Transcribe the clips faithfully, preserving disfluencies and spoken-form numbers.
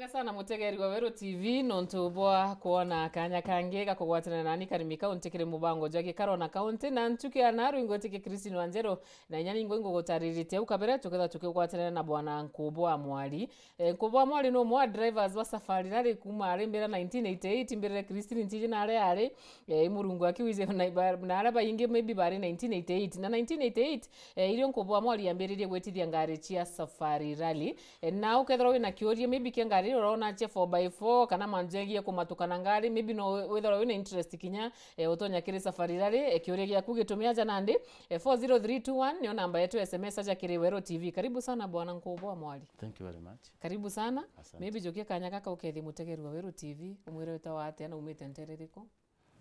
Wega sana mutegeri wa Weru T V, nontu bwa kwona kanya kangi gakugwatana nani karimi kaunti kiri mubango jwa gikaro na kaunti, na ntuki ya naru ingwitikia Christine Wanjeru, na inya ningwa ingugutaririe au kabere tukethira tukigwatana na bwana Nkubu wa Mwari. Eh, Nkubu wa Mwari ni umwe wa drivers wa Safari Rally kuma ari mbira nineteen eighty-eight, mbirire Christine ntiji nare ari, eh, Murungu akiwije na iba-, na aria baingi maybe bari nineteen eighty-eight. Na nineteen eighty-eight, eh, irio Nkubu wa Mwari yambiririe gwitithia ngari cia Safari Rally. Eh, na ukethirwa wina kiuria maybe kia ngari iria urona cia four by four kana mantu jegie kumatukana ngari, maybe no withirwa wina interest kinya, eh, utonya kiri Safari Rally, eh, kiuria giaku gitume aja nandi, eh, four zero three two one niyo namba yetu ya S M S aja kiri Weru T V. Karibu sana bwana Nkubu wa Mwari. Thank you very much. Karibu sana. Asante. Maybe jukia kanya gaka ukethie mutegeri wa Weru T V, umwire witagwa atia na umite ntere iriku?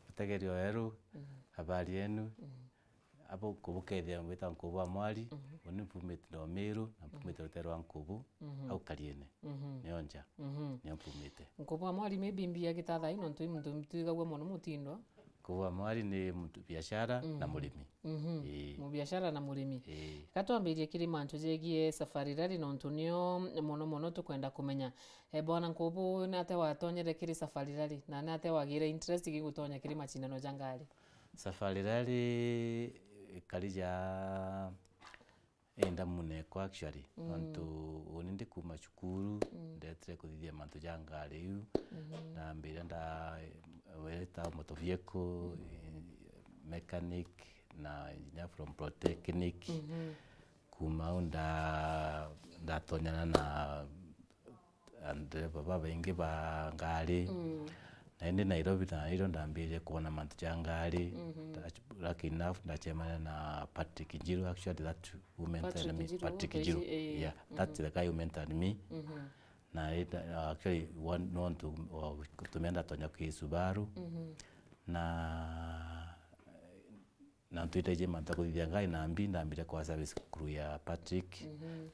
Mutegeri wa Weru, habari yenu? Abo nkubukethia ngwita Nkubu wa Mwari, uni mpumite Ndomiru, na mpumite rutere rwa Nkubu, au Kariene, nio nja, nio mpumite. Nkubu wa Mwari maybe mbia gitatha ino ntu muntu twigagua mono mutindwa. Nkubu wa Mwari ni muntu biashara na murimi. Ii. Mubiashara na murimi. Ii. Gatwambirie kiri mantu jegie Safari Rally nontu nio mono mono tukwenda kumenya. E, bwana Nkubu, ni atia watonyere kiri Safari Rally? Na ni atia wagire interest gigutonya kiri macindano ja ngari? Safari Rally ikari ja inda muneko actually. Nontu uni ndi kuma cukuru, ndetire kuthithia mantu ja ngari iu. Ndambire nda weta motor vehicle, eh, mechanic, na inya from polytechnic. Kuma au nda-, ndatonyana na ndereba babaingi ba ngari. Na indi Nairobi na irio ndambirie kwona mantu ja ngari. Nda-, lucky enough, ndacemania na Patrick Njiru, actually that who mentored me. Patrick Njiru, Patrick Njiru. Yeah, that's the guy who mentored me. Na ita-, actually, one, nontu wa gutumia ndatonya ki Subaru. Na na ntwitaije mantu ja kuthithia ngari na mbi, ndambire kwa service crew ya Patrick,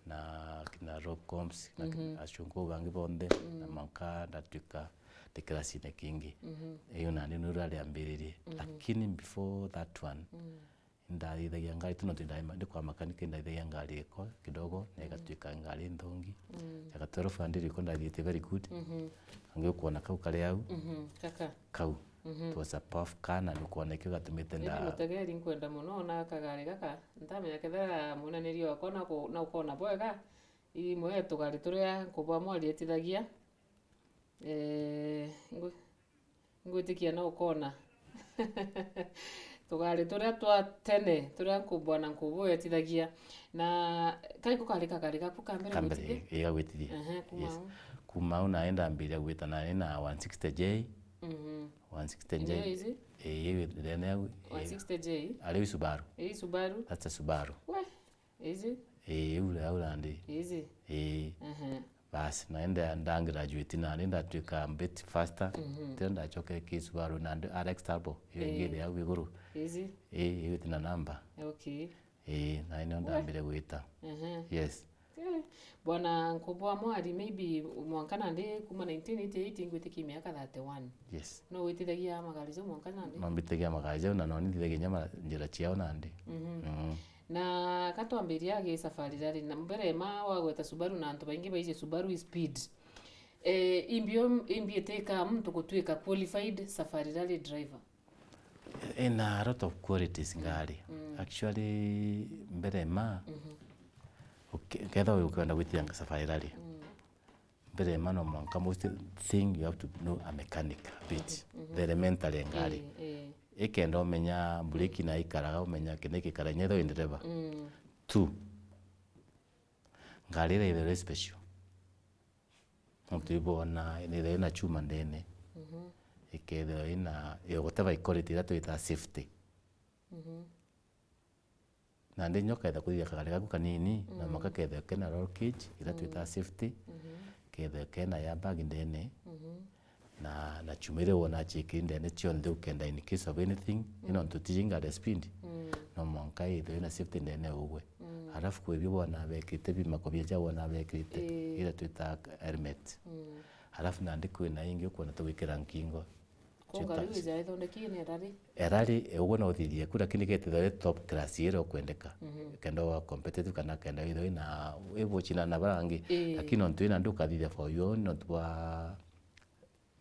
na, na Rob Combs, na acunku au bangi bonthe, na mwanka ndatwika ndi kirasine kingi. Iu nandi niu rariambiririe. Lakini before that one, ndathithagia ngari tu, nontu ndi kwa makanika, ndathithagia ngari ikwa kidogo, na igatwika ngari nthongi. Jaga twelve and iko ndathiite very good. Angi ukwona kau kari au. Kaka. Kau. It was a puff car, na nukwona ikio gatumite. Indi nda mutegeri, nkwenda mono ona kagari gaka, ntamenya kethira mwinaniri wakwa na ku-, na ukona bwega, imwe ya tugari turia Nkubu wa Mwari etithagia. Eh, ngwi-, ngwitikia na ukona. Tugari turia twa tene, turia Nkubu, bwana Nkubu etithagia. Na kai kukari kagari gaku ka mbere. Ka mbere gwitithia? Ii, gagwitithia. Ehe, kuma au. Kuma au nandi ndambiria gwita nandi na one sixty J. One sixty J. Ndio hizi? Ii, ii, ndene au. One sixty J? Ari Subaru. Ii, Subaru. That's a Subaru. We, hizi? Ii, iu, au nandi. Hizi? Ii. Ehe. Basi, nandi nda-, nda graduate nandi ndatwika a bit faster. Tena ndacokere ki Subaru nandi R X Turbo. Iyo ingi iri au iguru. Hizi? Ii, iu itina namba. Okay. Ii, nandi nio ndambire gwita. Ehe. Yes. Eh, bwana Nkubu wa Mwari, maybe mwanka nandi kuma nineteen eighty-eight ngwitikia miaka thirty-one. Yes. No witithagia magari jau mwanka nandi? No mbitithagia magari jau, na no nithithagia inya ma-, njira ciao nandi. Mm. Na katwambiria gi Safari Rally, na mbere ma wagweta Subaru na antu baingi baiji Subaru i speed. Eh, imbio, imbi itikaga muntu gutwika qualified Safari Rally driver? Ina a lot of qualities ngari. Actually, mbere ma, uke-, ketha ukwenda gwitithia Safari Rally, mbere ma no mwanka most thing you have to know a mechanic a bit. The elementary ngari. Eh, eh. Ikenda umenya breki na ikaraga, umenya kina ikikara, inya ithwe ndereba. Two, ngari ira itherwe special. Nontu ibona, nithirwa ina chuma ndene, ikethirwa ina, whatever quality ira twitaga safety. Nandi inya ukethirwa kwithia kagari gaku kanini, no mwanka kethirwa kena roll cage, ira twitaga safety, kethirwa kena airbag ndene, na, na chuma iria wona aciikiri ndene cionthe ukenda in case of anything, ino ntu tiji ngari ya speed, no mwanka ithirwe ina safety ndene ugwe. Alafu kwi bio bona bekirite, bimako bia ja bona bekirite, ira twitaga helmet. Alafu nandi kwina ingi ukwona ta gwikira nkingo. Ko ngari ija ithondekie ni erari? Erari, eh, uguo no uthithie ku, lakini ketithwa ri top class iria ukwendeka. Mhm. Kenda wa competitive kana kenda withwe na ibuchina na barangi. Ii. Lakini nontu ina ndu ukathithia for you, nontu bwa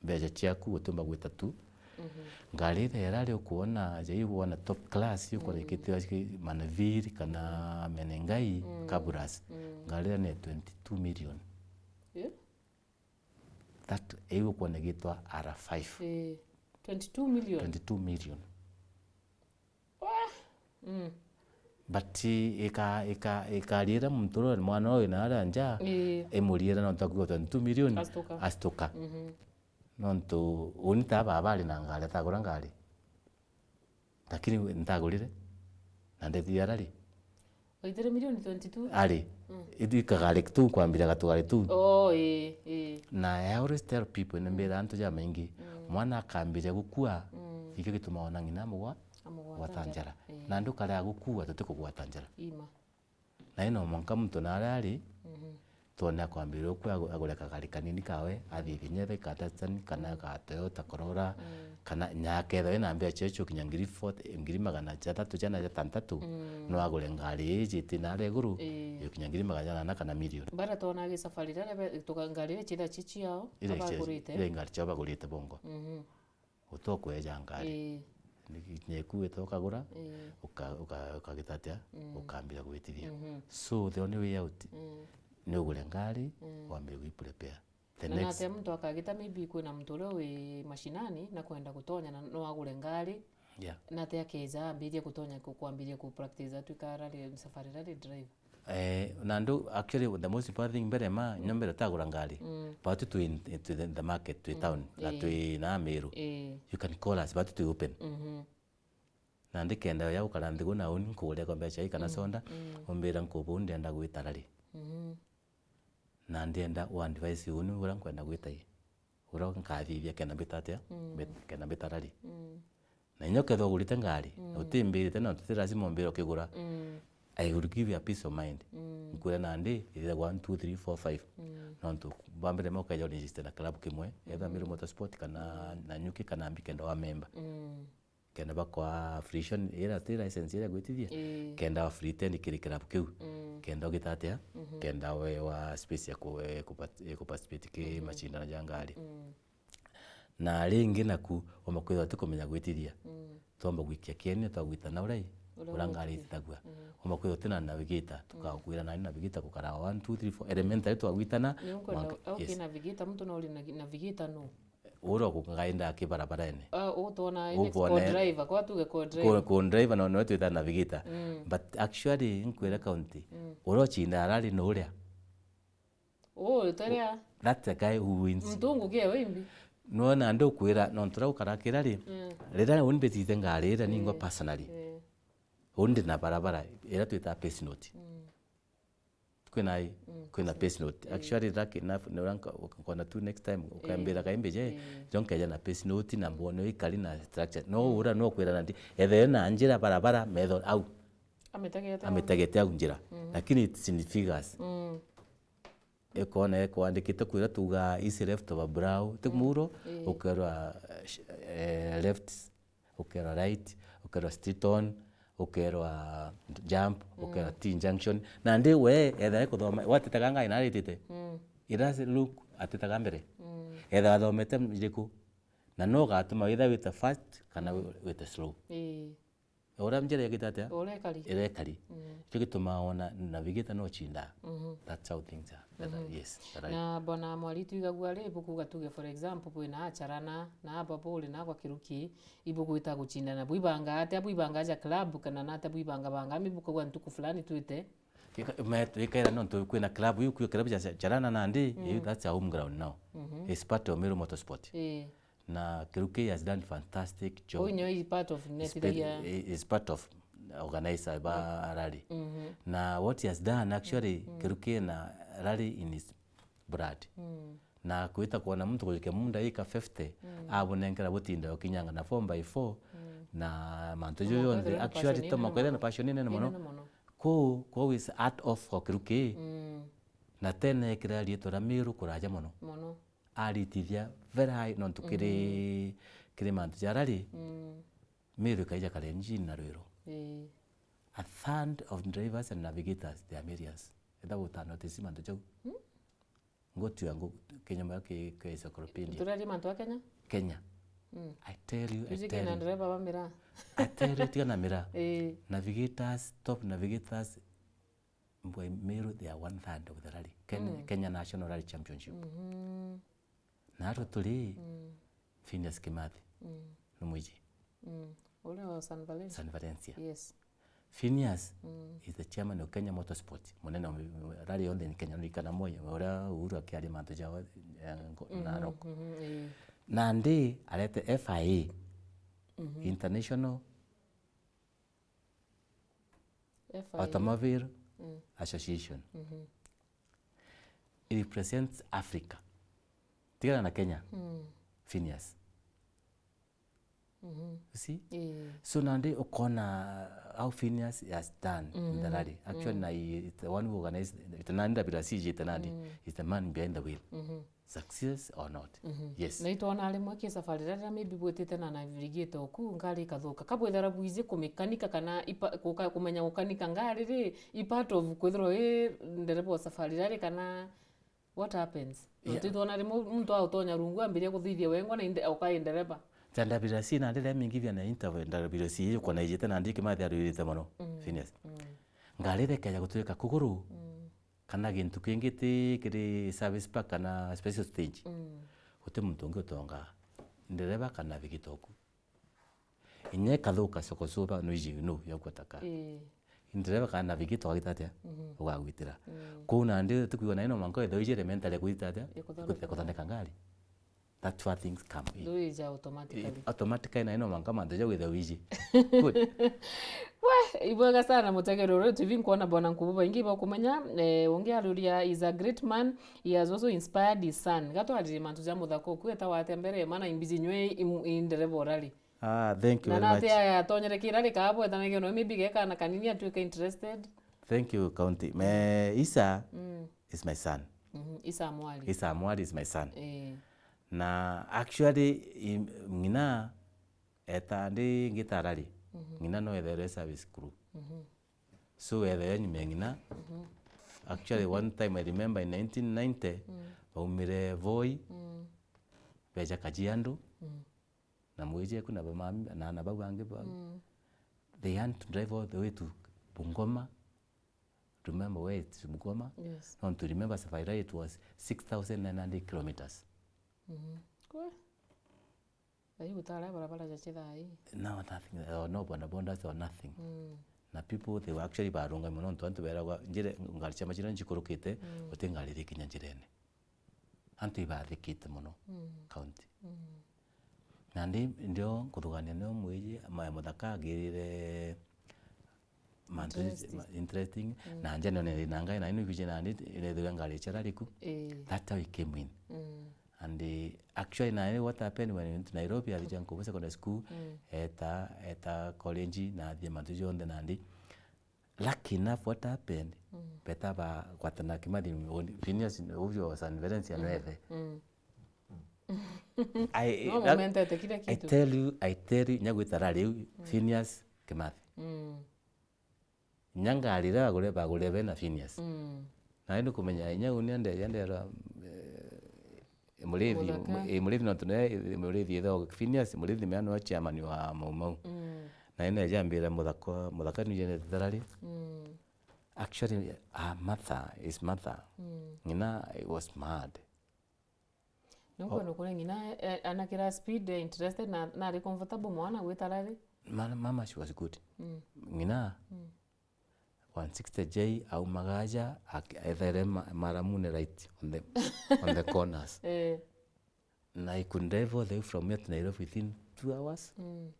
mbeca ciaku utumba gwita tu. Mhm. Ngari iria erari ukuona, ja iu wona top class, ukwona ikitwa manvir kana menengai, mm, kaburas. Mm. Ngari iria ni twenty-two million. Yeah. That, iu ukwona igitwa R five. Eh, twenty-two million. Twenty-two million. Wah! Mm. But ika-, ika-, ikariira muntu uria mwana uyu na aria nja, eh, imuriira nontu akuigua twenty-two million, astuka. Astuka. Mhm. Nontu uni ta baba ari na ngari, atagura ngari. Lakini ntagurire, na ndethire arari. Waitire milioni twenty-two? Ari. Mm. Ithu ikagari tu, kwambira gatugari tu. Oh, ii, ii. Na I always tell people, ni mbira antu jamaingi, mm, mwana akambira gukua, mm, ikio gitumaa ona ng'ina amugwa-, amugwata njara. Ii. Na ndukarea gukua, tutikugwata njara. Ima. Na ino mwanka muntu naria ari, mhm, twone akwambiriria uku agu-, agure kagari kanini kawe, athithie nyetha ika Datsun, kana, mm, ka Toyota Corolla, mm, kana nyakethwa ina mbia cio cio kinya ngiri forty, ngiri magana jathatu jana jatantatu, mm, no agure ngari iji iti naria iguru, ii, yo kinya ngiri magana janana kana milioni. Bara twona agi safari riria be-, tuka-, ngari iria ciithirwa ci ciao, iria icio, abagurite, iria ngari ciao bagurite bongo. Mhm. Utokweja ngari. Ii. Ni-, nyeku wita ukagura, ii, uka-, uka-, ukagita atia? Mm. Ukambira gwitithia. Mhm. So, the only way out, mm, ni ugure ngari, mm, wambire gwi prepare. The na next natia muntu akagita, maybe kwina muntu uria wi mashinani na kwenda gutonya, na no agure ngari, yeah, natia akeja ambirie gutonya ku-, kwambiria ku practice atwika rally, safari rally driver? Eh, na ndu, actually, the most important thing mbere ma, mm, nyombere tagura ngari. Mm. But twi in, in the, the market, twi, mm, town, na, ii, twi na Meru. Ii. You can call us, but twi open. Mhm. Na ndikenda ya gukara nthigu na uni nkuguria kombe ya chai kana, mm, soda, mm, umbira nkubu ndenda gwita rari. Mhm. Na ndenda u advise uni uria nkwenda gwita i. Uria nkathithia kenda mbita atia? Mm. Mbit-, kenda mbita rari. Mm. Na inya ukethwa ugurite ngari, mm, utimbirite, na ti lazima umbire ukigura. Mm. I will give you a peace of mind. Mm. Nkwira nandi, ithithagwa one, two, three, four, five. Mm. Nontu bwa mbere ma ukeja uregister na club kimwe, either, mm, Meru Motorsport kana, mm, Nanyuki kana Mbi kenda wa member. Mm. Kenda bakwa free, ira ti license iria gwitithia, ii, kenda wa free tend kiri club kiu. Mm. Kenda ugita atia? Mhm. Kenda we wa space ya ku-, eh, kupat-, eh, kuparticipate ki, mhm, mashindano ja ngari. Mm. Na ringi naku, womba kwithirwa utikumenya gwitithia. Mm. Twomba gwikia kieni, twagwita na uria i, uria uria ngari itithagua. Mhm. Womba kwithirwa utina navigator, mm, tukakwira nani navigator gukara one, two, three, four, elementary twagwitana. Ni ukwenda, mwanka, okay, yes. Navigator, muntu no uri na, navigator no? Uria ukungainda kibarabarene. Ah, utona next ubone co-driver, kwa tuge co-driver. Co-, co-driver no, no twita navigator. Mm. But actually, nkwire county, mm, uria ucinda arari ni uria. Oh, uterea. That's the guy who wins. Mtungu kie wimbi. Nuona ndukwira, nontu uria ukarakira ri, mm, riria uni mbitite ngari iria ningwa, eh, personally. Eh. Uni ndi na barabara, iria twita pace note. Mm. Kwina i, mm, kwina pace note. Eh. Actually, lucky enough, ni uria nka-, ukona tu next time, ukambira, eh, kaimbi je, eh, jo nkeja na pace note na mbone ikari na structure. No, mm, uria no kwira nandi, ethe na njira barabara, metho au. Amitegete au. Amitegete au njira. Mm. Lakini it's in figures. Mm. Ikona ikwandikite kwira tuga easy left over brow. Ti, mm, muro, eh, ukerwa, eh, left, ukerwa right, ukerwa street on, ukerwa jump, mm, ukerwa T junction. Nandi we, etha ikuthoma, watitaga ngai naritite. Mm. It doesn't look atitaga mbere. Mm. Etha athomete iriku. Na no gatuma witha wite fast, kana, mm, wi-, wite slow. Ii. Uria njira igita atia? Uria ikari. Iria ikari. Mm. Nikio gitumaa ona navigator no cindaa. Mhm. That's how things are. That are, mhm, yes, that are. Na bwana Mwari, twigagua ri, bukuga tuge, for example, bwina acharana, na aba buri na gwa Kiruki, ibugwita gucindana. Bwibanga atia, bwibanga aja club, kana na atia bwibanga banga? Ami bukauga ntuku fulani twite. Ika-, me-, ikaira nontu kwina club, iu kwio club ja, ja Charana nandi, mm, iu that's a home ground now. Mhm. It's part of Meru Motorsport. Ii. Na Kiruki has done fantastic job. Uu nyo is part of, is netithagia, is part of organizer ba rally. Mhm. Na what he has done actually, mm, Kiruki na rally in his blood. Mm. Na kwita kwona muntu kujukia munda ika fifty, mm, abunenkera butinda ukinyanga na four by four, mm, na mantu jo yonthe. Actually, toma kwethira na passion nene mono. Nene mono. Kuu, kuu is art of Kiruki. Mm. Na tene ekira riitwa ria Meru kuraja mono. Mono. Aritithia very high, nontu kiri, mm, kiri mantu ja rari, mm, Meru ikaija Kalenjin na Ruiru. Ii. A third of drivers and navigators, they are Marians. Etha guta notice mantu jau. Hmm? Ngutua ngu-, kinyume ki, ki encyclopedia. Turaria mantu a Kenya? Kenya. Mm. I tell you, I tell you. Tuji kina ndereba ba miraa. I tell you, tiga na miraa. Ii. Navigators, top navigators, mbwa Meru, they are one third of the rally. Ken-, mm, Kenya National Rally Championship. Mhm. Na atu turi, mm, Phineas Kimathi. Mm. Ni mwiji. Mm. Uria wa San Valencia. San Valencia. Yes. Phineas, mm, is the chairman of Kenya Motorsport. Munene wa rally yonthe ni Kenya, nurikana moya, uria Uhuru akiaria mantu jao, eh, ngo-, mhm, Narok. Mhm, ii. Nandi arete F I A, mhm, International F I A. Automobile, mm, Association. Mhm. It represents Africa. Tigana na Kenya. Mm. Phineas. Mhm. You see? Ii. So nandi ukona how Phineas has done in the, mm, rally. Actually, mm, na he is the one who organized it. Nandi ndabira C J ite nandi. Mm. Is the man behind the wheel. Mhm. Success or not? Mhm. Yes. Na itwona rimwe ki safari riria maybe bwitite na navigate oku, ngari ikathuka. Kabwithira bwiji kumikanika kana ipa-, kuka-, kumenya gukanika ngari ri, i part of kwithirwa wi ndereba wa safari rari kana what happens? Yeah. Nontu itwona rimwe muntu autonya rungu ambiria kuthithia wengwa na inde-, ukai ndereba. Ja ndabira si nandi riria mingithia na interview ndabira si yukona ijite nandi Kimathi aririte mono. Mm. Phineas. Mm. Ngari iria ikeja gutuika kuguru. Mm. Kana gintu kingi ti kiri service park kana special stage, mm, guti muntu ungi utonga ndereba kana navigate oku. Inya ikathuka cokocuba nwiji nu ya gwataka. Ii. Ndereba kana navigate wagita atia? Mhm. Ugagwitira. Mm. Kuu nandi tukwigua nayo no mwanka wethirwa iji elementary kuita atia? Ikuthaneka. Ikuthaneka ngari. That's where things come in. Ndwija automatically. Eh, automatically, na ino mwanka mantu jau withirwe wiji. Good. We, ibwega sana mutegeri uria T V nkuona bona nkubu baingi bakumenya, eh, ungi aruria is a great man, he has also inspired his son. Gatwaririe mantu ja muthaka uku eta wate mbere, mana imbiji nywe im-, i ndereba urari. Ah, thank you very much. Na nate aya atonyere kira rikabweta na geno maybe gekana kanini atuike interested. Thank you, County. Me, Isa, mm, is my son. Mhm, Isa Mwali. Isa Mwali is my son. Eh. Na actually, im-, ng'ina eta ndi ngita rari. Mhm. Ng'ina no ethairwe service crew. Mhm. So ethairwe nyuma ya ng'ina. Mhm. Actually, one time I remember in nineteen ninety, mm, baumire Voi, mm, beja Kajiado, mm, na mwiji eku na bamami, na ana bau bangi ba, mm, they had to drive all the way to Bungoma. Remember where it's Bungoma? Yes. Nontu remember safari ride, it was six thousand nine hundred kilometers. Mhm. Kwe. Ai gutara barabara ja chithai. No, nothing, uh, no bodabodas or nothing. Mm. Na people, they were actually barungami mono, nontu antu beragwa, njira, ngari cia machira njikurukite, mm, guti ngari iri kinya njirene. Antu ibathikite mono, mm, county. Mm. Nandi ndio nkuthugania nio mwiji, ma-, muthaka agirire mantu interesting, ma-, interesting. Mm. Na nja none na ngai na ino ikuje nandi nethira ngari cia rariku. Eh. That's how it came in. Mm. And, eh, actually, na what happened when I went to Nairobi, athija Nkubu Secondary School, mm, eta, eta college, na athie mantu jonthe nandi. Lucky enough, what happened? Mm. Beta bagwatana Kimathi, Phineas, uvyo San Valencia, mm, nwethe. Mm. I, no, that, mumentete kila I kitu. Tell you, I tell you, nyagwita rari u, mm, Phineas Kimathi. Mm. Inya ngari iria bagure, bagure be na Phineas. Mm. Na indi kumenya inya uni ande, ande ra, eh, murithi, muthaka, eh, murithi nontu ne, eh, murithi etho Phineas, murithi mea no chairman wa Mau Mau. Mm. Na indi ejambira muthaka, muthaka ni jene tharari. Mm. Actually, her mother, his mother, mm, ng'ina was mad. Nonkwenda kuria ng'ina, eh, anakira speed, eh, interested na, na ari comfortable mwana gwitara ri? Ma-, mama, she was good. Mm. Ng'ina, mm, one sixty J, aumaga aja, ak-, ethaire ma-, maramune right on the, on the corners. Eh. Na I could drive all the way from here to Nairobi within two hours. Mm.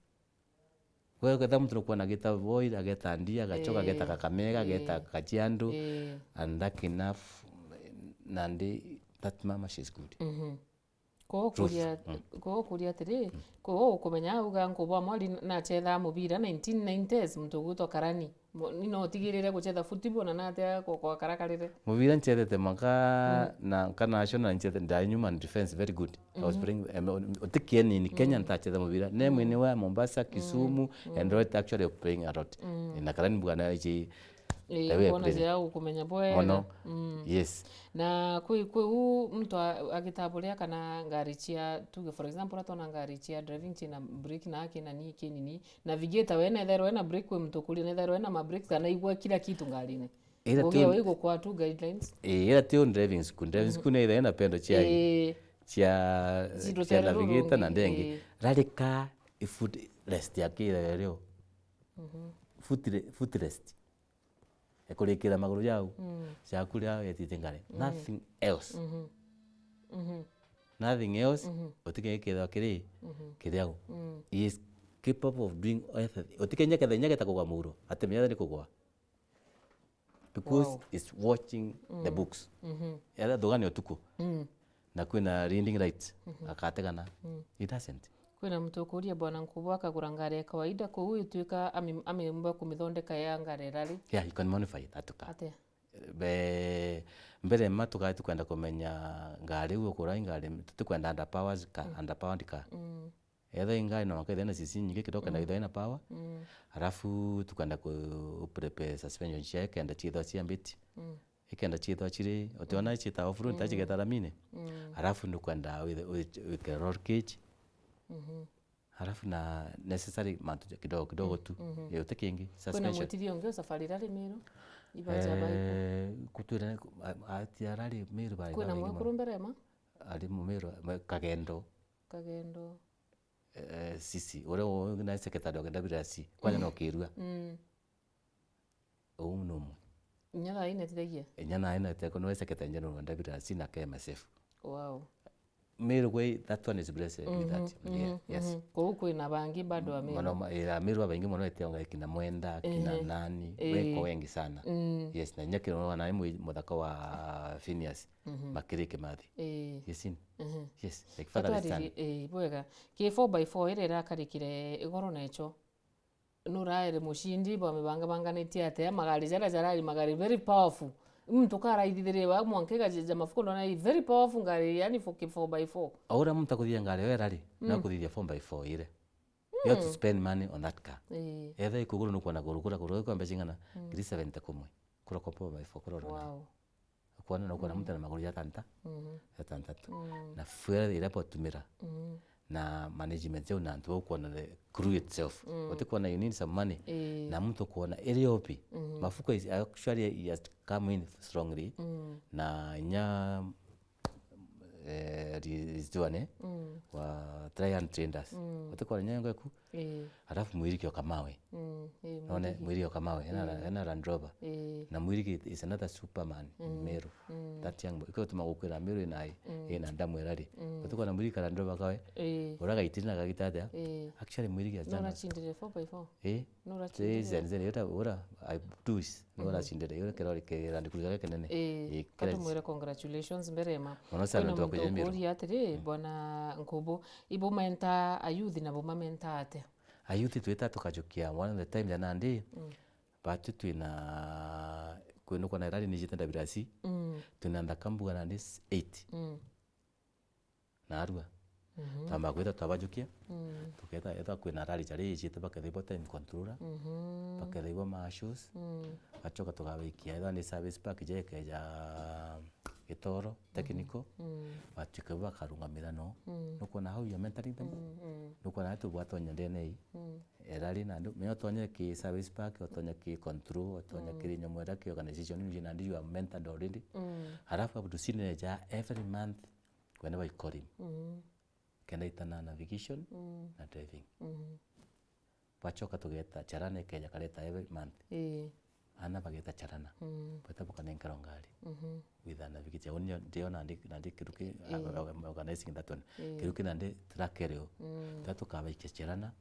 Gwe ketha muntu nukwona ageta Voi, ageta Ndia, agachoka, eh, ageta Kakamega, ageta, eh, Kajiado, eh, and lucky enough, nandi that mama, she's good. Mhm. Ruth. Ko ukuria, mm, ko ukuria atiri, mm, ko ukumenya auga Nkubu wa Mwali nachethaa mubira nineteen nineties, muntu ugwitwa Karani. Mo-, ni no utigirire gucetha football na natia kwa, kwa karakarire? Mubira ncethete maka na nkanacua na ncethe ndai nyuma and defense very good. I was playing, em, uti kienini Kenya ntacetha mubira. Ne mwini wa Mombasa, Kisumu, Eldoret actually playing a lot. Na kara ni mbugana ici Ii, ewe kwona playing. Jea ukumenya bwega. Mono. Yes. Na kwi, kwi u muntu a-, agitaburia kana ngari cia, tuge for example, atona ngari cia driving cina brake na akina ni kinini, navigator we netherwe na brake kwi muntu kuria netherwe na ma brake kana igwa kila kitu ngarine. Ira Ngugia tu we igukwa tu guidelines. Ii, ira ti u driving school. Driving school ni ira ina pendo cia Ii. cia Zito cia cia rero navigator na rungi, ndengi. Ii. Rarika i foot rest ya kira rio. Foot re-, foot rest. Ekurikira maguru jau, mm, ciaku ria yetite ngari. Mm. Nothing else. Mhm. Mhm. Nothing else. Mhm. Utikenge kethwa kiri, mhm, kiriagu. Mm. He is capable of doing everything. Utikenge kethwa inya geta kugwa muro. Ati menya ni kugwa. Because, wow, he's watching the, mm, books. Mhm. Ethwa thugani utuku. Mm. Na kwina reading light, mhm, akategana. Mm. He doesn't. Kwina muntu ukuria Bwana Nkubu akagura ngari ya kawaida kuu ituika ami-, amiumba kumithondeka ya ngari irari? Yeah, you can modify it, atuka. Atia? Be, mbere ma tukae tukwenda kumenya ngari iu ukura i ngari, tutikwenda underpowers ka, mm, underpowered ka. Mm. Ethwa i ngari no mwanka ithire na C C nyingi kidogo kenda, mm, ithire na power. Mm. Alafu tukwenda ku, ku prepare suspension cia kenda ciithwa cia mbiti. Mm. Ikenda ciithwa ciri, utiona, mm, ciita off road, mm, ta cigeta ramine. Mm. Alafu nukwenda withe-, wi-, wikire roll cage. Mhm. Alafu na necessary mantu ja kidogo kidogo tu. Mhm. Ii, uti kingi. Kwina suspension. Mwitithia ungi o safari rari Meru? Ibaja baiku? Eh, kutwira, a-, ati arari Meru bari. Kwina babaingi mwekuru mono. Mbere ma? Ari mu Meru, ma-, Kagendo. Kagendo. Eh, sisi, uria u-, na secretary wa Kenda Birasi, kwanja no kirua. Mm. Uu ni umwe. Inya thaa ina tithagia? Inya thaa ina teko niwe secretary general wa Ndabirasi na K M S F. Wow. Meru gwe, that one is blessed with that. Mhm, yeah, yes. Mhm. Kou kwina bangi bado a Meru. Mono ma-, ira Meru abaingi mono etionga kina Mwenda, kina, ehe, nani, ii, weko wengi sana. Mm. Yes, na inya kina wana imwe muthaka wa Phineas, mhm, Makiri Kimathi. Ii. Yes, in. Mhm. Yes, like father and son. Atwariri, ii, bwega. Ki four by four ira irakarikire igoro necho. Nuraere mucindi bwa mibangabanganitie atia? Magari jaria jarari magari very powerful. Muntu karaithithirie wa mwanka igajeja mafuko ndona i very powerful ngari, yani for ki four by four. O uria muntu akuthithia ngari yo irari, mm, no kuthithia four by four ire. You have to spend money on that car. Ii. Etha ikuguru nukwona kuguru kura kuguru kwa mbeca ing'ana? Mm. Ngiri seventy kumwe. Kura kwa four by four kura urona. Wow. Ukwona, na ukwona, mm, muntu ena maguru jatanta-, mhm, jatantatu. Mm. Na fuel iria botumira. Mm. Na management jau na antu bau kwona the crew itself. Mm. Utikwona you need some money. Ii. Na muntu kwona iri opi. Mhm. Mafuko is actually, he has come in strongly. Mm. Na inya, eh, ri-, rizitwane, mm, wa Try and Traders. Mm. Utikwona inya yongo iku. Ii. Alafu mwiriki o Kamawe. Mm, ii, none mwiriki. Mwiriki o Kamawe, ena, ii, ena Land Rover. Ii. Na mwiriki is another superman in, mm, Meru. Mm. That young boy. Ikio tuma gukwira Meru ina, mm, ina ndamu irari. Mm. Utukona mwiriki ka Land Rover kawe. Ii. Uraga itiri na kagita atia? Ii. Actually mwiriki has done. Nurachindire four by four? Ii. Nurachindire. Zenze, ura, ura, I do is. Niwe, mhm, uracindire, iyo kirori ki Land Cruiser gikinene. Ii, ii, katumwire congratulations mbere ma. Mono sana. Kwina muntu ukuria atiri, mm, Bwana Nkubu, ibu menta ayuthi na buma menta atia? Ayuthi twita tukajukia one of the times ya nandi, mm, batu twina, kwinukwa na irari nijite ndabirasi, mm, twina nthaka mbuga nandi s-, eight. Mm. Narua. Mhm. Twamba kwita twabajukia, mm, tuketa ethwa kwina rari jari ijite bakethibwa time controller, mhm, bakethibwa marshals, mm, bachoka tukabikia ethwa ni service pack jekeja Gitoro, mhm, technical, mm, batuike bakarungamira no. Mm. Nukwona how you are mentoring them? Mm, mm. Nukwona ati bwatonya ndene ii. Mm. Erari na ndu, me otonye ki service pack, otonye ki control, otonye, mm, kiri nyomo ira ki organization, you na ndu you are mentored already. Mm. Alafu abu tusine ja every month, whenever you call him. Mm. Kenda itana navigation, mm, na driving. Mm. Bachoka tugeta charana ikeja kareta every month. Ii. Ana bageta charana. Mm. Bweta bukanenkero ngari. Mhm. With a navigator. Onye ndio nandi, nandi kiruki, ii, organizing that one. Ii. Kiruki nandi track rio. Mm. Twa tukabaikia charana.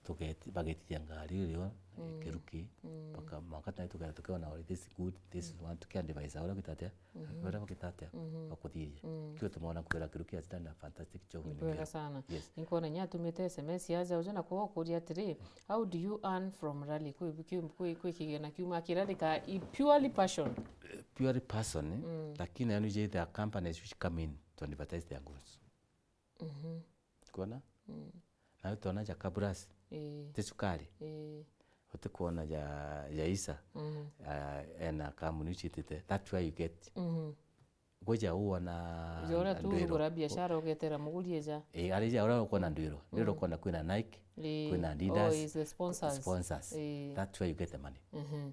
tugeti-, bagetithia ngari irio, mm, kiruki, mm, baka-, mwanka nayo tugeta tukiona, "Oh, this is good, this is, mm, one," tukiadvise uria gwita atia, mm-hmm, uria bagita atia, mm-hmm, bakuthiria. Mm. Kio tumeona kwira kiruki has done a fantastic job in the game. Bwega sana. Yes. Nkwona nya atumite S M S yaja uja na kuria atiri, "How do you earn from rally?" Kwi, kwi, kwi, kwi kigena kiuma kirali ka i purely passion? Eh, purely passion, eh? Mm. Lakini yani je, there are companies which come in to advertise their goods. Mhm. Kwona? Mm. Na utona ja Kabras, eh, ti sukari. Eh. Utikwona ja, ja Isa, mhm, ah, ena kampuni ucitite. That's where you get. Mhm. Gwija uona. Uria tu ndwiro. Ugura biashara ugetera muguri eja. Eh, ari ja uria ukwona ndwiro. Ndwiro, mm, ukwona kwina Nike, eh, kwina Adidas. Oh, is the sponsors. Sponsors. Eh. That's where you get the money. Mhm.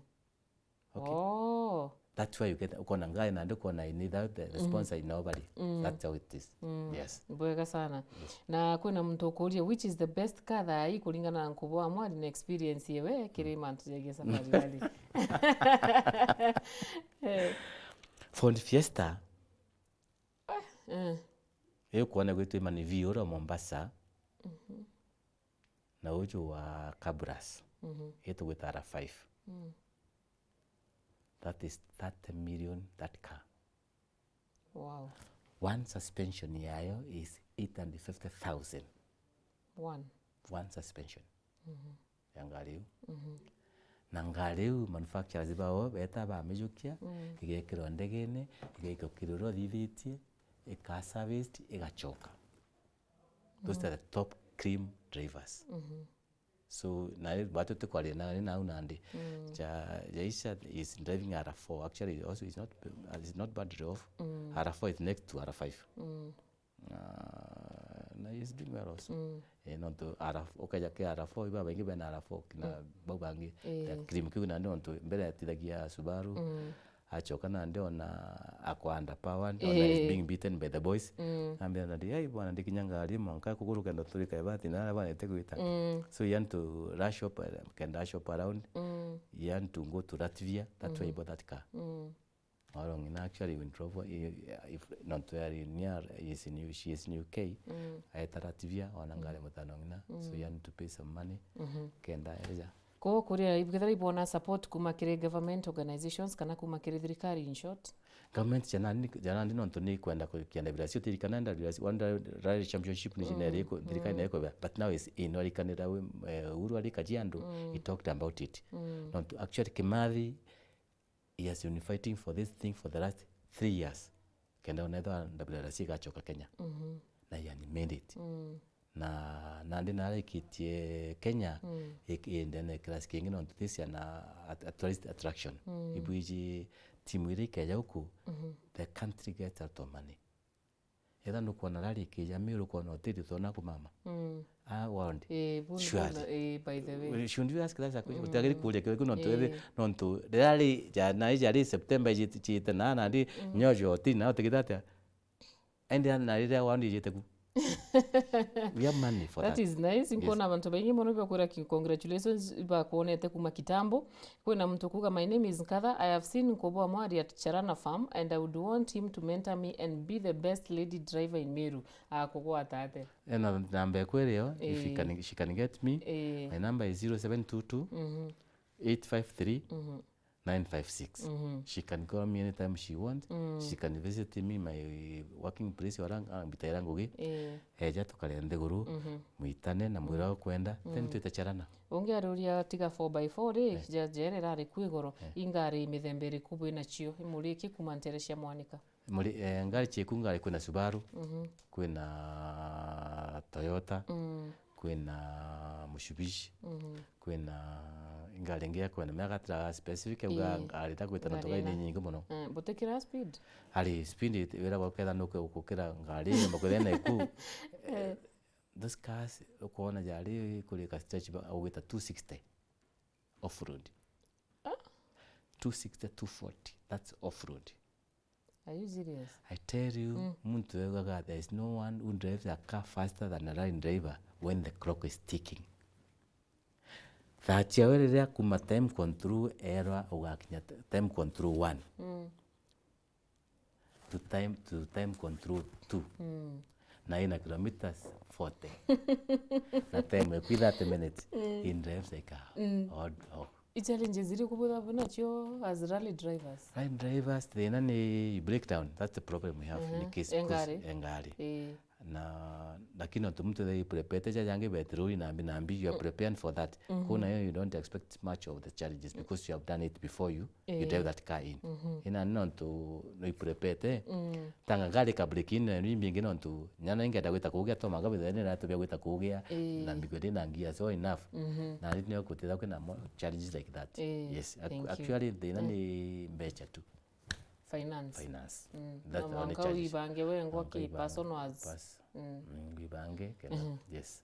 Okay. Oh. That's why you get, ukona ngari nandi ukona in either the, the, mm, sponsor in nobody. Mm. That's how it is. Mm. Yes. Bwega sana. Yes. Na kwina muntu ukuria, which is the best car thaa ii kuringana na Nkubo wa Mwari na experience yewe kiri, mm, mantu jegie safari rally? Eh. Ford Fiesta. Eh. Iyo kwona gwitwa imani vi ura Mombasa. Mhm. Na uju wa Kabras. Mhm. Itugwita R five. Mm. That is thirty million, that car. Wow. One suspension yayo is eight hundred fifty thousand. One. One suspension, mhm, ya ngari iu. Mhm. Na ngari iu manufacturers bao beta bamijukia, mm, igekirwa ndegene, igaikwa kiriro thithitie, ika serviced, igachoka. Those, mm, are the top cream drivers. Mhm. So, na batu tukwaria na, na nau nandi. Mm. Ja, Jaisha is driving R four. Actually, also is not, is not badly off. Mm. R four is next to R five. Mm. Ah, na is doing well also. Mm. Eh, nontu R four, ukaja ke R four, iba baingi bena R four, kina, mm, bau bangi. Eh. Cream kiu nandi nontu mbere atithagia Subaru. Mm. Acoka nandi ona akwa underpowered, ona is, eh, being beaten by the boys. Mm. Ambia nandi, "Ai bwana, ndikinya ngari mwanka kuguru kenda turika ibati na bwana itegwita." Mm. So he had to rush up, uh, kenda rush up around. Mm. He had to go to Latvia. That's why he bought that car. Mm. Oro ng'ina actually went over, i-, i-, if, nontu yari near, is in U-, she is in U K. Mm. Aeta Latvia, ona ngari, mm, mutano ng'ina. So he had to pay some money. Mhm. Kenda eja. Koguo kuria, ibwithira ibwona support kuma kiri government organizations kana kuma kiri thirikari, in short? Government ja nandi, ja nandi nontu ni kwenda ku-, kienda bila sio thirikari nenda bila sio, wanda rally championship ni, mm, jina iko, thirikari, mm, na iko, but now is in walikanira we, eh, Uhuru ali Kajiado, mm, he talked about it. Mm. Nontu actually Kimathi, he has been fighting for this thing for the last three years. Kenda unethwa W R C igachoka Kenya. Mhm. Na he animated. Mm. Na, nandi narikitie Kenya, mm, ik-, ende na class kingi nontu this year na at-, at tourist attraction. Mm. Ibwiji timu iria ikeja uku, mhm, the country gets out of money. Etha nukwona rari ikija Meru, ukwona hoteli utona kumama. Mm. Ah, world. Eh, bu-, surely, bu-, eh, by the way. Should you ask that question? Mm. Utagiri kuria kiu nontu, eh, ethi, nontu rari ja, na ija ri September ijite, ijite na, na ndi, mm, nyojo hoteli na utigita atia? Ende na riria wandi ijite ku. We have money for that. That is nice. Yes. Nkwona abantu baingi mono bakwira ki-, congratulations, bakwonete kuma kitambo. Kwina muntu kuga, "My name is Nkatha. I have seen Nkubo wa Mwari at Charana Farm and I would want him to mentor me and be the best lady driver in Meru." Akugwata atia? Ena namba ekwa irio, if he, eh, can, she can get me. Eh. My number is zero seven two two, mhm, eight five three, mhm, nine five six. Mhm. She can call me anytime she want. Mm. She can visit me my working place, ora mbitaira ngugi. Eh. Eja tukare nthiguru, mhm, mwitane na mwira, mm, ukwenda, then, mm, twite Charana. Ungiaruria tiga four by four ri, eh, ja-, jere rari kwi goro, eh, ingari mithemba iriku bwina cio, imuriki kuma ntere cia mwanika? Muri, eh, ngari cieku ngari kwina Subaru, mhm, kwina Toyota, mm, kwina Mitsubishi, mhm, kwina ngari ingi ya kwina miaka tira specific, uga, ii, ngari ta gwita na ngari tugai ni ina nyingi muno. Eh, butikira speed? Ari speed it-, wira guketha nuke gukira ngari, nyomba kwithira na iku. Eh, those cars, ukwona jari kurika stretch ba-, ugwita two sixty off-road. Ah? Two sixty, two forty, that's off-road. Are you serious? I tell you, mm, muntu augaga, there is no one who drives a car faster than a rally driver when the clock is ticking. Thaa ciawe riria kuma time control erwa ugakinya t-, time control one. Mm. To time, to time control two. Mm. Na ina kilometers forty. Na time eku thirty minutes. He drives like a odd dog. I challenges iriku bwithabu nacio as rally drivers? Rally drivers, thina ni breakdown. That's the problem we have. Ni case engari. Engari. Eh. Na lakini ontu muntu ethira iprepete ja jangi betiruri nambi nambi, you are preparing for that. Kuu nayo you don't expect much of the challenges because you have done it before you, you drive that car in. Ina ni nontu no iprepete, tanga ngari ka break in na ni mbingi nontu nyana ingenda gwita kugia to manga bithene na tubia gwita kugia na mbigo ndi na ngia so enough. Na ni nio kutitha kwina mo-, challenges like that. Yes, ac-, actually thina ni mbeca tu. Finance. Finance. Mm. That's the only challenge. Mwanka uibange we ngwa ki personal as. Mm, uibange, kena. Yes.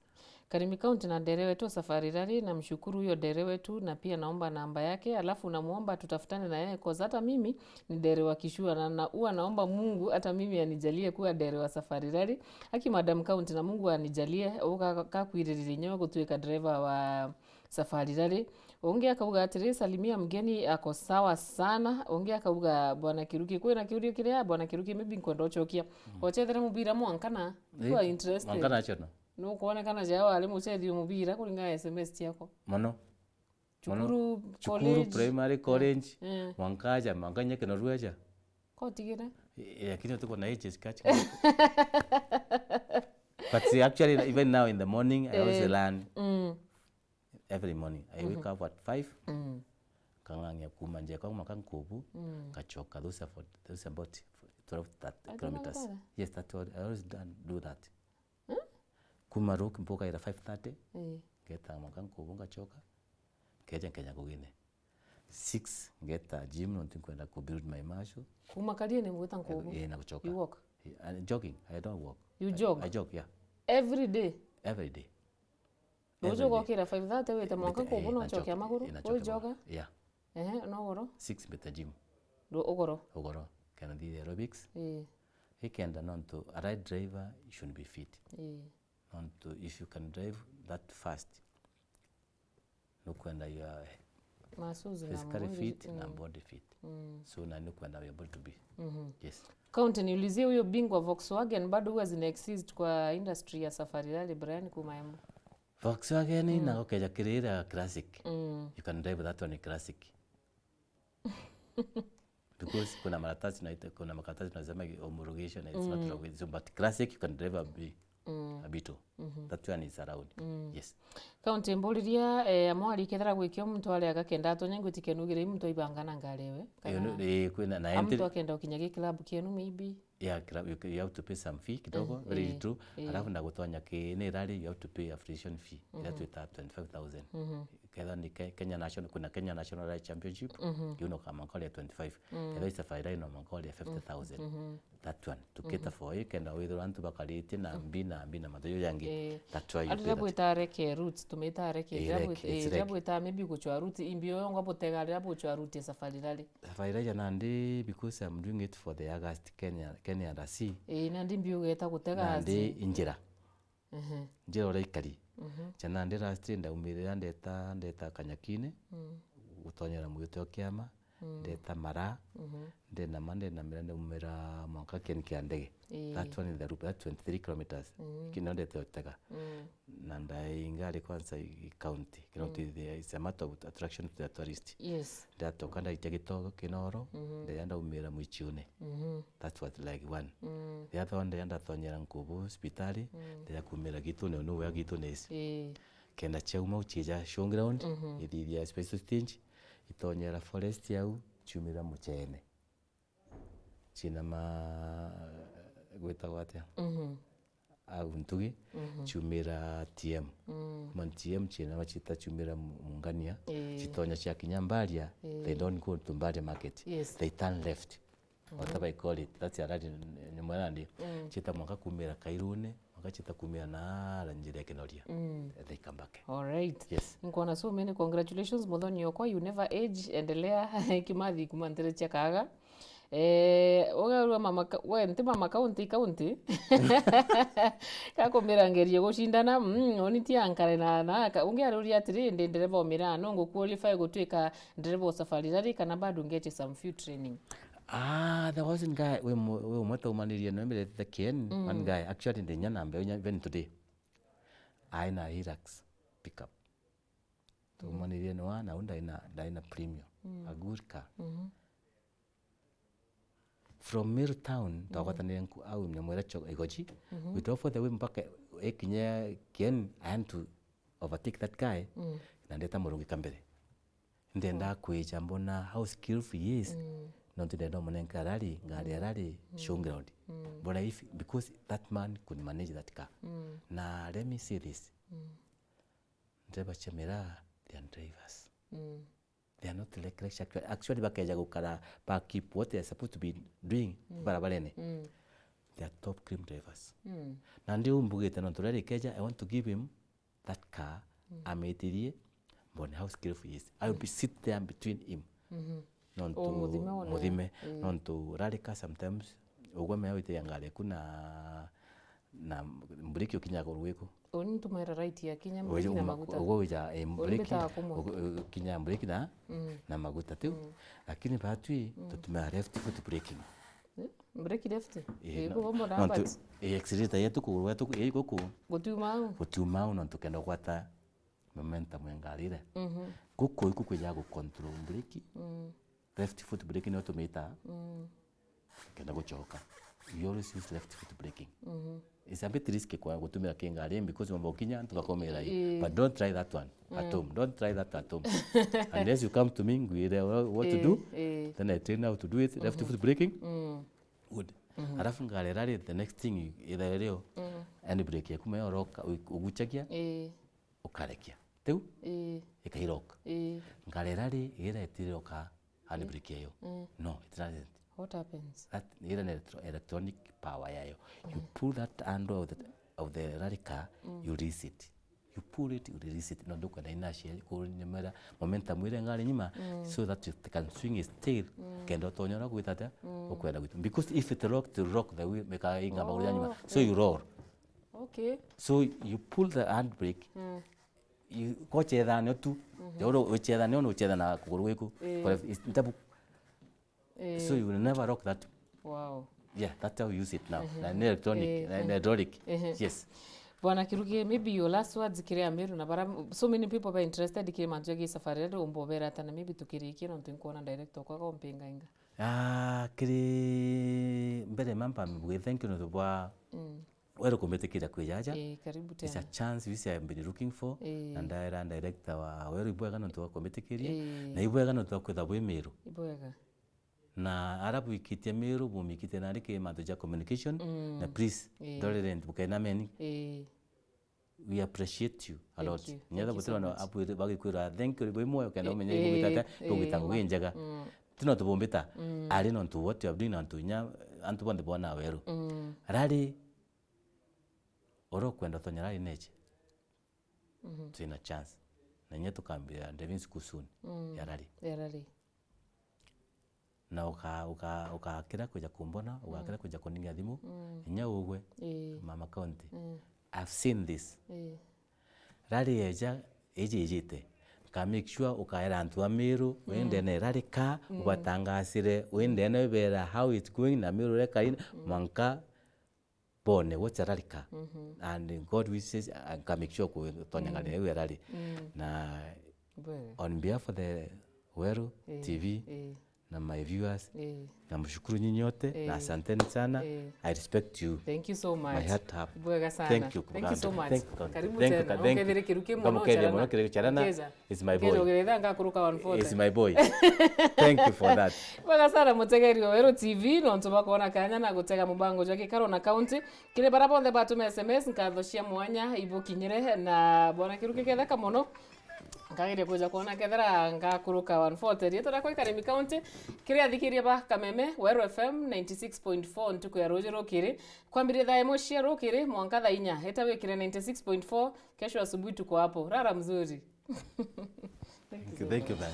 Karimi County na ndere wetu wa Safari Rally, namshukuru huyo ndere wetu na pia naomba namba yake, alafu namuomba tutafutane na yeye, 'cause hata mimi ni ndere wa kishua na, na huwa naomba Mungu hata mimi anijalie kuwa ndere wa Safari Rally. Aki Madam County na Mungu anijalie, uga kakwiririria nyewe gutuika driver wa Safari Rally. Ungi akauga atiri, "Salimia mgeni, ako sawa sana." Ungi akauga, "Bwana Kiruki, kwina kiuria kiria, Bwana Kiruki, maybe nkwenda ucokia." Ocethere mubira mwanka na, you are interested. Mwanka na chona. Nukwonekana ja wari mucethio mubira kuringana na S M S ciako. Mono. Cukuru, cukuru, college. Primary, college. Eh. Mwanka aja, mwanka nyeke no rueja. Kotigire? Eh, lakini tuko na ages catch. But see, actually, even now in the morning, I always learn. Mm. Every morning, I wake up at five. Mm. Kang'ang'ia kuma njeka maka nkubu, ngachoka. Those are for, those are about twelve, thirty kilometers. Yes, that's what I always done, do that. Kuma ruk mboka ira five thirty, eh, ngeta maka nkubu ngachoka. Nkeja nkenya kugine. Six, ngeta gym, nontu nkwenda ku build my muscle. Kuma Kariene mugwita nkubu? Eh, na kuchoka. You walk? Eh, and jogging, I don't walk. You jog? I jog, yeah. Every day? Every day. Ruju ugokira five thirty wite mwanka nkubu, no chokia maguru? Wi joga? Yeah. Ehe, no goro? Six mbita gym. Ru-, ugoro? Ugoro. Kana thithe aerobics. Ii. Ikenda nontu a ride driver, you should be fit. Ii. Nontu if you can drive that fast, nukwenda you are physically fit na body fit. Mm. So na nukwenda you are able to be. Yes. County, niulizie, huyo bingwa Volkswagen bado huwa zina exist kwa industry ya Safari Rally, Brian Kumaembo? Volkswagen na ukeja kirira classic. Mm. You can drive that one classic. Because kuna makaratasi na, kuna makaratasi nasema homologation, it's not wrong. So, but classic you can drive a B-, a Beetle. That one is around. Yes. County, mburiria, eh, amwari kethira gwikio muntu ari agakenda atonya ngwitikia nugire muntu aibanga na ngari ewe? Kana muntu akenda ukinya gi club kienu maybe? Yeah, club, you, you have to pay some fee kidogo, very little. Alafu na gutonya ki ni rally, you have to pay affiliation fee. Ila twita twenty-five thousand. Kethira ni Ke-, Kenya National, kuna Kenya National Rally Championship, you know, kama nkole twenty-five. Kethira i Safari Rally no mwanka uria fifty thousand. That one, to cater for it, kenda withirwa antu bakaritie na mbi na mbi na mathuyu jangi. That why you pay that. Arira bwita reke routes, tumita reke. Eh, reke, it's reke. Bwita maybe guchwa route, imbi yo ngwa butega arira buchwa route ya Safari Rally. Safari Rally nandi, because I'm doing it for the August Kenya, Kenya R C. Eh, nandi mbi ugeta gutega nandi injira. Njira uria ikari. Jana ndi last ndaumirira ndeta, ndeta Kanyakine, gutonyera mwite o kiama, ndeta Mara, ndenama, ndenamira, ndaumira mwanka kieni kia ndege. Ii. That one in the loop, that's twenty-three kilometers. Kino ndete utega. Na ndai ngari kwanza i county, kino twithia is a matter of attraction to the tourist. Yes. Ndatoka ndaitia Gitogo Kinoro, ndeya ndaumira Mwichiune. That was like one. The other one, ndeya ndatonyera Nkubu hospitali, ndeya kumira Gitune, no wea Gitune is. Ii. Kenda chauma uchija showground, ithithia special stage, itonyera forest yau, chumira Muchene. China ma, gwitagwa atia? Au Ntugi, chumira T M. Kuma T M china machita chumira Mungania, chitonya cia kinya Mbaria, they don't go to Mbaria market. Yes. They turn left. Whatever I call it, that's a rally n-, n-, nyuma nandi. Chita mwanka kumira Kairune, mwanka chita kumira na njira ya Kinoria. They come back. All right. Yes. Nkona so many congratulations, Muthoni okwa, you never age, endelea, kimathi kuma ntere cia kaga. Eh, ugaurua mama ka-, we, nti mama county, county. Kakumira ngerie gucindana, mm, oni ti ankare na, na, ka-, ungi aruria atiri, ndi ndereva o miraa, no ngu qualify gutuika ndereva o Safari Rally kana bado ngeche some few training? Ah, there wasn't guy, we mu-, we umwe taumanirie no mbere the Ken, one guy, actually, ndinya na mbeu nya, even today. Aina Hilux pickup. Taumanirie no na unda ina, ina Premio. A good car. From Meru town, twagwatanire nku-, au nyamwera cho Igoji. We drove all the way mpaka ekinya Ken, I had to overtake that guy. Na ndeta murungi kambere. Ndenda kwija mbona how skillful he is. Nontu ndenda umunenka rally, ngari ya rally, showground. Mbona if, because that man could manage that car. Na let me say this. Driver cia miraa, they are drivers. They are not reckless. Actually, actually, bakeja gukara, ba keep what they are supposed to be doing barabarene. They are top cream drivers. Na ndi umbugite nontu rally ikeja, I want to give him that car, amitirie, mbone how skillful he is. I will be sit there between him. Nontu muthime, nontu rally car sometimes, ugwe mea wite ya ngari eku na, na mburiki ukinya kuru iku. Uni ntumwira right ya kinya mburiki na maguta. Ugwe wija, eh, mburiki, ukinya mburiki na, na maguta tiu. Lakini batwi, tutumira left foot braking. Eh, brake left? Eh, no, ikubo mbona no, but tu, eh, accelerator yetu kuguru yetu, eh, guku. Gutiuma au? Gutiuma au, nontu kenda gwata momentum ya ngari ire. Guku iku kwija gu control brake. Left foot brake nio tumita. Kenda guchoka. You always use left foot braking. It's a bit risky kwa gutumira ki ngari because mambo kinya antu bakomera hii. Eh. But don't try that one at home. Don't try that at home. Unless you come to me, ngwire what, what to do. Eh. Then I train you how to do it. Left foot braking. Good. Alafu ngari rally, the next thing you, either rally, handbrake yaku me oroka, u-, uguchagia, eh, ukarekia. Tiu? Eh. Ikairoka. Eh. Ngari rally, ira itiroka handbrake iyo. Eh. No, it doesn't. What happens? That, ira ni electro-, electronic power yayo. You pull that handle of the, of the rally car, you release it. You pull it, you release it. No, ndukwenda inertia kunyemera momentum ire ngari nyuma, so that it can swing its tail, kenda utonya ura gwita atia, ukwenda gwita. Because if it rock, it rock the wheel, meka inga maguru ja nyuma. So you roll. Okay. So you pull the handbrake, you, kochethania tu. Jauro uchethania, no uchetha na kuguru gwiku. Eh. Kore is-, ntabu. Eh. So you will never rock that. Wow. Yeah, that's how you use it now. Na ni electronic, eh, na ni hydraulic. Yes. Bwana Kiruki, maybe your last words kiri Ameru na bara, so many people are interested kiri mantu ya safari ria umba ubera ata, na maybe tukirikia nontu nkuona director kwa gompinga inga. Ah, kiri mbere mamba mbuge thank you nontu bwa weru kumbitikiria kwi jaja. Eh, karibu tena. It's a chance which I have been looking for. Eh. Na ndaira director wa weru ibwega nontu wa kumbitikiria. Eh. Na ibwega nontu wa kwitha bwi Meru. Ibwega. Na ara bwikitie Meru, bumikitie nari ki mantu ja communication, na please, eh, ndorere ntu bukenameni. Eh. We appreciate you a lot. Thank you. Nyetha thank you so gutira na much. Abu bagikwira thank you, bwi moyo kenda umenye eh, igugita ngugi njega. Tino tubumbita. Ari nontu what you have doing nontu nya antu bonthe bona weru. Rari oro kwenda tonya rari neche. Twina chance. Na inya tukambira driving school soon ya rari. Ya rari. Na uka-, uka-, ugakira kwija kumbona, ugakira kwija kuningia thimu, inya ugwe, eh, Mama County. I've seen this. Eh. Rari eja iji ijite. Ka make sure ukaera antu a Meru, wendene rari ka, ubatangasire, wendene ubera how it's going na Meru reka in, mwanka bone what's a rally car. And God wishes, uh, nka make sure kutonya ngari ya rally. Na on behalf of the Weru T V, na my viewers, namshukuru nyinyi wote, na asanteni sana. I respect you. Thank you so much. My heart up. Bwega sana. Thank you, thank you so much. Thank you, karibu tena. Ukethire kiruki muno, ukethire muno kiruki charana. It's my boy. Ngeja ugeretha ngakuruka one forty. It's my boy. Thank you for that. Bwega sana mutegeri wa Weru T V, nontu bwa kwona kanya na gutega mubango jwa gikaro na county. Kiri bara bonthe batuma S M S, nkatho cia mwanya ibukinyire, na bwana Kiruki ketheka muno. Nkageria kwija kwona kethira ngakuruka one forty. Rietwa riakwa i Karimi County. Kiri athikiria ba Kameme, Weru F M ninety six point four ntuku ya ruju rukiri. Kwambiria thaa imwe cia rukiri, mwanka thaa inya. Eta wikire ninety six point four, kesho asubuhi tuko hapo. Rara mzuri. Thank you, thank you, man.